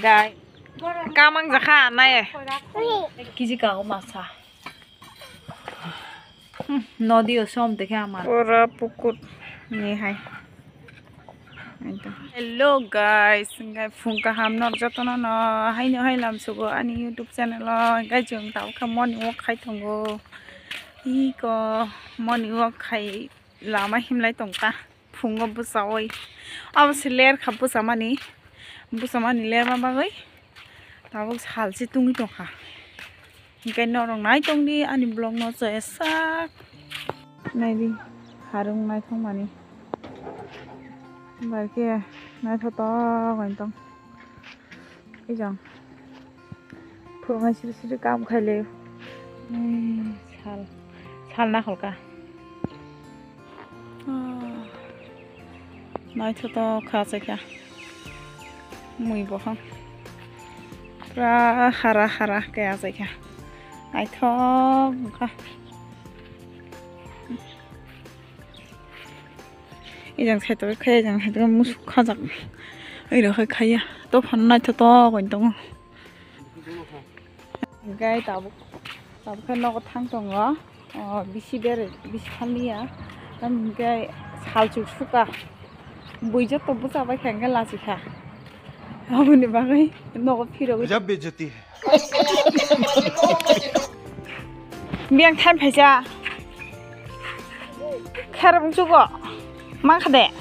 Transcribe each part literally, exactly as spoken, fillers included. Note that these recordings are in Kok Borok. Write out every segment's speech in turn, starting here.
Gai. Kamang jakha nai. Kiji ka o masa. Nodi o som dekhe ama. Pura pukur ni hai. Hello guys, hingke phung kaham nok jotono no haino hai lamsugo ani YouTube channel o, hingke chwng tabuk khe morning walk khai tongo. Iko morning walk khai lama himlai tongkha. Phungo bwchaui. Abo se ler kha bwchamani. Bwchamani lerma bagwi tabuk salchi tungwi tongkha. Hingke norok nai tongdi ani vlog no chaya sak. Naidi harung naithok mani. Bai khe naithotok bai tong. Ejang. Phurungnai siri siri kam khaile. Ei, sal, sal nakhol ka. Ah, naithotok kha se kha. Mui bohong. Pura hara hara khe achai kha. Naithok kha. Ejang saitok khe, ejang saitok musuk khajak. Ero khai khaiya. To phano naithotok bai tongo. Hingke tabuk, tabuk khe nogo thang tongo. O, bisi bere, bisi thanglia. Tamo hingke salchuk suka. Bui joto bwcha bai kha hingke lachi kha. Aboni bagwi nogo phirogwi. Gajab bejati hai. Biyang time phaisa. Kher bung chugo. Ma khade.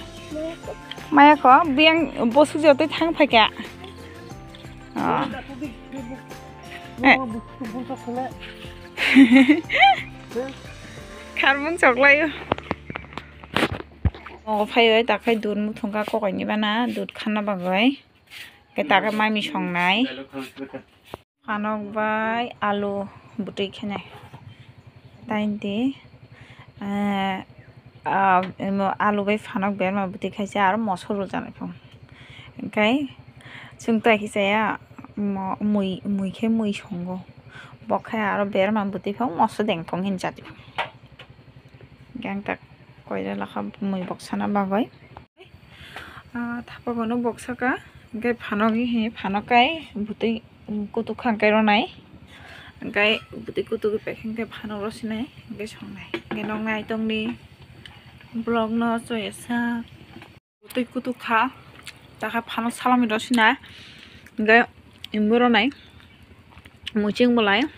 Maya kho biyang bosuk jotoi thang phaikha. Ah. Eh. Kharmung choklayo. O phaio takhai dud muthungkha kokaini bana dud khanna bagwi. Khe takhai mami songnai. Phanok bai alu bwtwi khenai. Taindi, eh, ah, emo alu bai phanok berma bwtwi khaisa aro moso rwjaknai phung. Hingkhai chwng tai khe chaya mo-, mui, mui khe mui songo. Bo khe aro berma bwtwi phang moso dengphong hinjadi. Hingkhai ang tak koira lakha mui boksana bagwi. Ah, thapa bono boksa ka, hingke phanok hi, phanok kai bwtwi kutuk khang kai ronai, hingke bwtwi kutuk bai khe hingke phanok rosinai, hingke songnai, hingke noknai tongni vlog no choya sak. Bwtwi kutuk kha, takhe phanok salami rosinai, hingke imbo ronai, muchung bolai,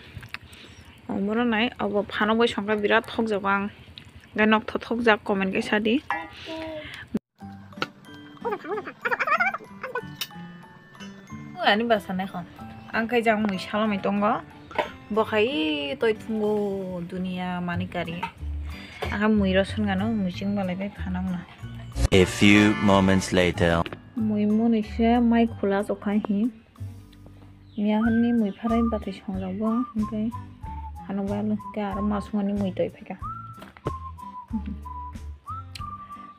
imbo ronai, abo phanok bai songkha birat thokjago ang, hingke nok thok thokjak comment khe sadi. Ani basa nai kho. Ang khai jang mui salamai tongo. Bo khai toi thungo dunia mani kari. Ang mui ro songano mui ching balai bai phanang na. A few moments later. Mui muni se mai khula so khai hi. Miya hwnwi mui pharai bathai songjak bo, hwnkhe ano bai hwnkhe aro masumani mui twi phaikha.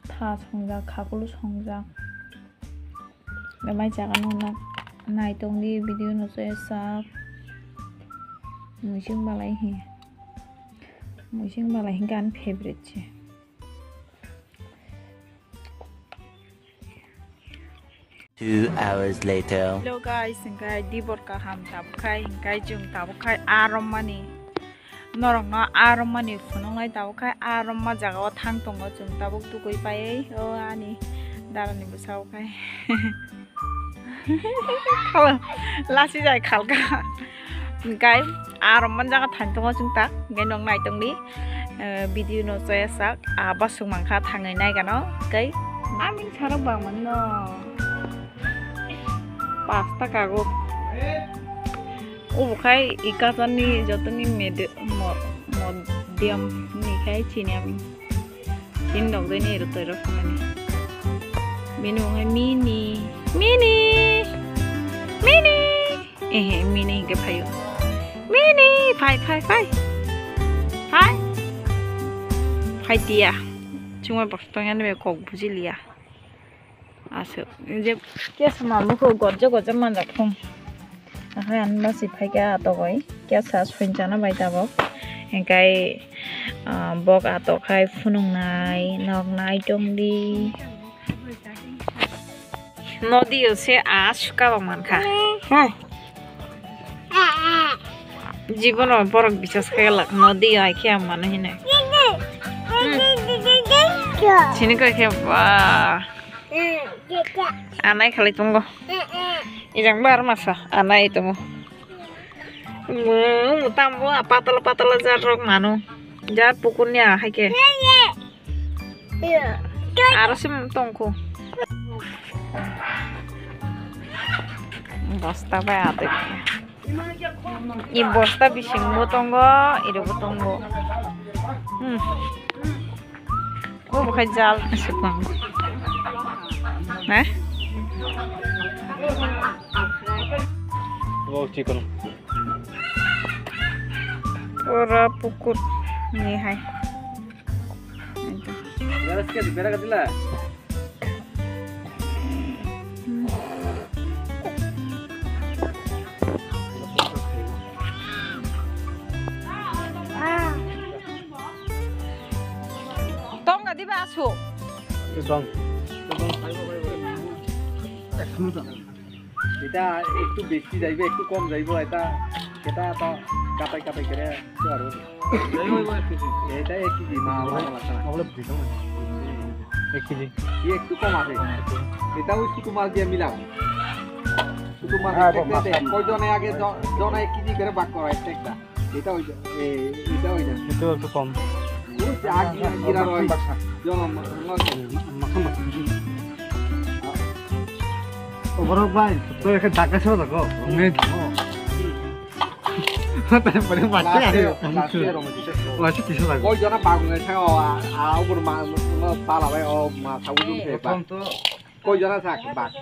Tha songjak, khakulu songjak. Mai jaga nukna naitongdi video no chaya sak. Muising balai hi. Muising balai hwnkhe ani favorite se. Two hours later. Hello guys, hingkai dibor kaham tabuk khai, hingkai jung tabuk khai arom mani. Norok no arom mani phunuk nai tabuk khai arom ma jaga o thang tongo, jung tabuk tugui pai o ani dara ni bwsa o khai. Khala, lasi jai khalka. Hingkai arom man jaga thang tongo chwng ta. Hingkai nok nai tongdi, eh, video no chaya sak. Ah, basuk mangkha thangwi nai gano. Hingkai aming sarok bang manno. Pasta kago. Obo khai i kachani jotoni medi-, mo-, modiam ni khai chini aming. Tin dok dai ni ero toi rok phunani. Bini mung hai Mini. Mini! Mini! Ehe, Mini hingke phaio. Mini! Phai, phai, phai. Phai. Phai dia. Chuma bak tong ani be kok buji liya. Aswk. Je kesa mamukho gorja gorja manjak phung. Akhai ani masi phaikha atogoi. Kesa soinchana bai tabok. Hingkai, ah, bok atok hai phunuknai, noknai tongdi. Nodi o se a suka bo mankha. Jibono borok bisas khe lak nodi o ai khe ang mano hino. Hmm. Sini koi khe ba. Anai khalai tongo. Ijang bar masa anai tongo. Mo, mo tambo patala patala jar rok mano. Jar pukur ni ahai khe. Aro sim tongkho. Bosta bai adai. I bosta bisingo tongo, irobo tongo. Hmm. O bo khai jal se tongo. He? Bo chikon. Pura pukur ni hai. Berak ke, berak ke dila. Tong gadi ba asu. Tong. এটা একটু বেশি যাইবো, একটু কম যাইবো, এটা, এটা তো কাটাই কাটাই করে তো আর হবে। এটা এক কেজি, মা, মা, মা, মা। এক কেজি। কি একটু কম আছে? এটা ওই শুধু মাছ দিয়ে মিলাও। শুধু মাছ হ্যাঁ, একটা, একটা, মাছ। কয়জনে আগে জ-, জনে এক কেজি করে ভাগ করা একটা একটা। এটা ওই যে, এ, এটা ওই যে। এটা একটু কম। ওই যে আগে গিরা রয়। জন মা-, মা-, মাখন, মাখন। Overall ভাই, তো এখানে ঢাকা ছিল দেখো, মেয়ে ঢাকা। তারপরে মাঠে last-এ, আরে, last-এ রমে দিছে। মাঠে কিছু লাগে। কই জনা বাগুনে থাকা, আ, আ, উপর মা, মা, তালা ভাই, ও, মা, সাবু দুন খেয়ে, প্রথম তো কই জনা থাক, বাঘ।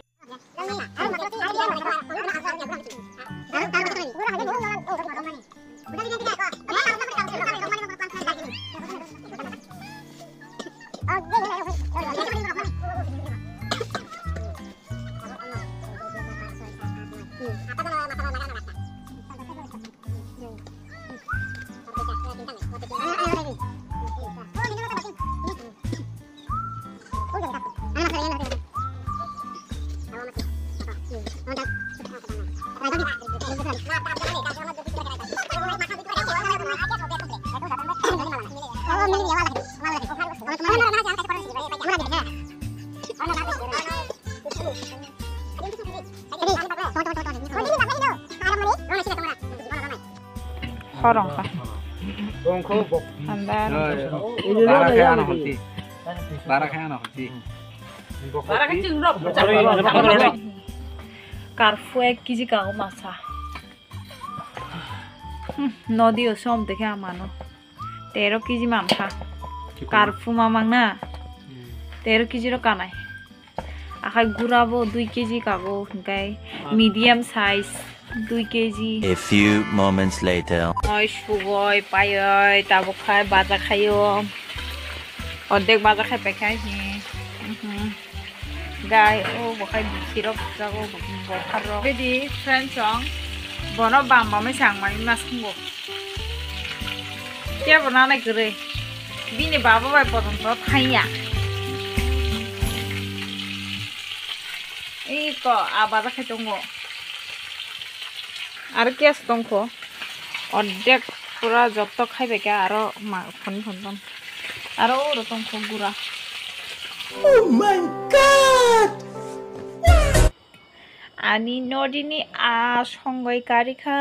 Khorong kha. Andar. Bara khe ano hoti. Bara khe ano hoti. Karfu ek kg ka o masa. Hmm, nodi o som dekhe amano. Tero kg mankha. Karfu mamang na. Tero kg ro kanai. Akhai gura bo dui kg kago, hingkai medium size dui kg. A few moments later. Oi sugoi, paioi, tabuk khai baja khaio. Ordek baja khai pai khai hi. Mhm. Gai, o bo khai bisi rok jago, bo phar rok. Bidi friend song, bono bam bam sang mani mas khngo. Kebo nanai kwrwi. Bini baba bai potonto thangya. Iko a baja khai tongo. Aro kes tongkho. Ordek pura jotto khai bai khe aro ma phun phun tong. Aro oro tongkho gura. Oh my God! Ani nodini a songoi karikha.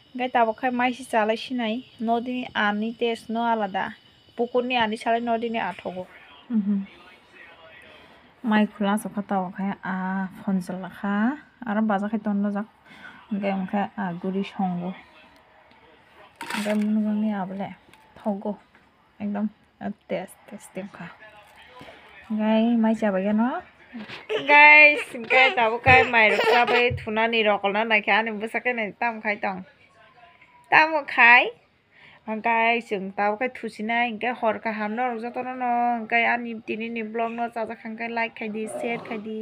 Hingke tabuk khai mai se chalai sinai, nodini ani taste no alada, pukurni ani salai nodini a thogo. Mhm. Mai khula asukha tabuk khai a phonjol kha, aro baja khai ton dojak, hingke hingke a guri songo, hingke mwnwgni abole thogo. Ekdom, ah, test, test wngkha. Gai mai chabai gano. Guys, gai tabuk kai mai rok chabai thunani rokolna naikhe ani bwsakhe nai tam khai tong. Tamo khai. Gai chwng tabuk kai thusinai hinkhe hor kaham norok jotono no hinkhe ani tinini vlog no chajak kha hinkhe like khai di, share khai di.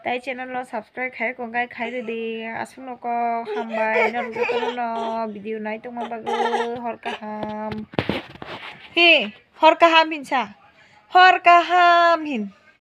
Tai channel no subscribe khai ko gai khai rwdi. Aswk no kok hambai norok jotono no video nai tongma bagwi hor kaham. He, hor kaham hinsa. Hor kaham hin.